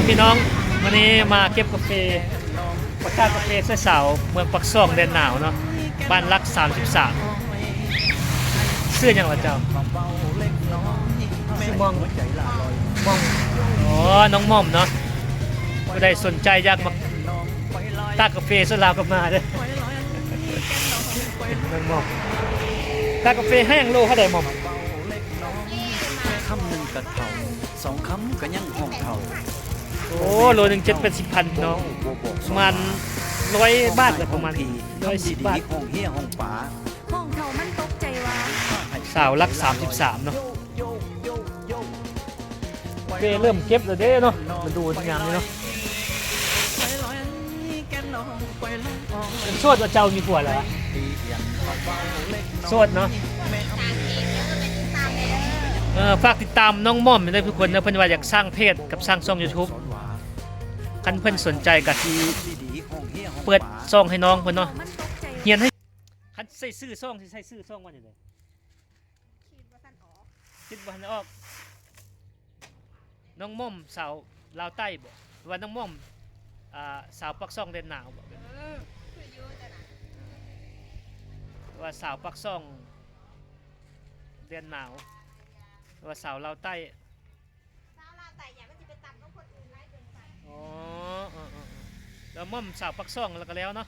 ພີ່ນ້ອງ ມື້ນີ້ມາເກັບກາເຟ ປະກາດກາເຟສາວໆ ເມືອງປາກຊ່ອງແດນໜາວເນາະ ບ້ານຫຼັກສາມສິບສາມ. ຊື່ຫຍັງລະເຈົ້າ? ຊື່ມ່ອມ ມ່ອມ ອໍ ນ້ອງມ່ອມເນາະ. ຜູ້ໃດສົນໃຈຢາກມາຕາກກາເຟສວນລາວກໍມາເດີ້ ນ້ອງມ່ອມ. ຕາກກາເຟແຫ້ງໂລເທົ່າໃດມ່ອມ? ຄຳໜຶ່ງກໍເທົ່າ ສອງຄຳກໍຍັງຫ້ອງເຖົ້າ. ໂອ້ ໂລໜຶ່ງເຈັດແປດສິບພັນເນາະ ປະມານຮ້ອຍບາດລະ ປະມານຮ້ອຍສິບບາດ. ຫ້ອງເຮຍຫ້ອງປາ ຫ້ອງເຖົ້າມັນຕົກໃຈວ່າ ສາວຫຼັກສາມສິບສາມເນາະ. ເປ້ເລີ່ມເກັບແລ້ວເດ້ເນາະ ລະດູຍາມນີ້ເນາະ. ເປັນໂສດບໍ່ເຈົ້າ ມີຜົວແລ້ວ? ໂສດເນາະ. ເອີ ຝາກຕິດຕາມນ້ອງໝອມເດີທຸກຄົນເດີ ເພິ່ນວ່າຢາກສ້າງເພຈກັບສ້າງຊ່ອງຢູທູບ. ຄັນເພິ່ນສົນໃຈກະຊິເປີດຊ່ອງໃຫ້ນ້ອງເພິ່ນເນາະ ຮຽນໃຫ້. ຄັນໃສ່ຊື່ຊ່ອງ ຊິໃສ່ຊື່ຊ່ອງວ່າຈັ່ງໃດ? ຄິດບໍ່ທັນອອກ ຄິດບໍ່ທັນອອກ. ນ້ອງໝອມສາວລາວໃຕ້ບໍ ຫຼືວ່ານ້ອງໝອມ ອ່າ ສາວປາກຊ່ອງແດນໜາວບໍ? ເອີ ຄືຢູ່ຈັ່ງນັ້ນ ວ່າສາວປາກຊ່ອງແດນໜາວ ຫຼືວ່າສາວລາວໃຕ້? ສາວລາວໃຕ້ຫຍັງ ມັນຊິໄປຕ່ຳກວ່າຄົນອື່ນຫຼາຍເກີນໄປ. ອໍ ເອີໆໆ ແລ້ວໝອມສາວປາກຊ່ອງແລ້ວກໍແລ້ວເນາະ.